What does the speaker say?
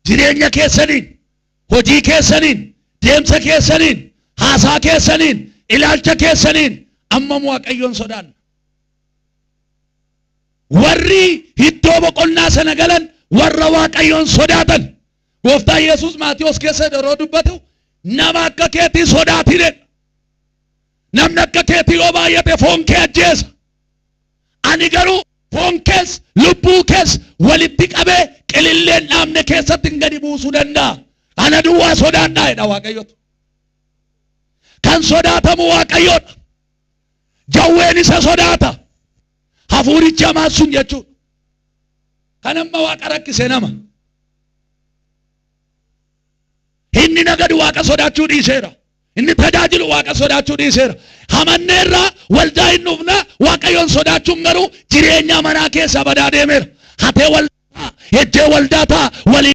Jireenya keessaniin, hojii keessaniin, deemsa keessaniin, haasaa keessaniin, ilaalcha keessaniin ammam Waaqayyoon sodaanna? Warri iddoo boqonnaa sana galan warra Waaqayyoon sodaatan. Gooftaa Yesuus Maatiyos keessa yeroo dubbatu nama akka keetii sodaatin jedha. Namni akka keetii yoo baay'ate foon kee ajjeesa. Ani garuu foon kees lubbuu kees walitti qabee qililleen dhaabne keessatti hin gadi buusuu danda'a. Ana duwwaa sodaadhaa jedha Waaqayyotu. Kan sodaatamu Waaqayyoodha. Jawween isa sodaata. Hafuurichi hamaan sun jechuudha. Kan amma Waaqa rakkise nama. Inni nagadu Waaqa sodaachuu dhiiseera. Inni tajaajilu Waaqa sodaachuu dhiiseera. Hamanneerraa waldaa hin dhufna, Waaqayyoon sodaachuun garuu jireenya manaa keessaa badaa deemeera. Hatee waldaa, ejjee waldaa ta'a, walii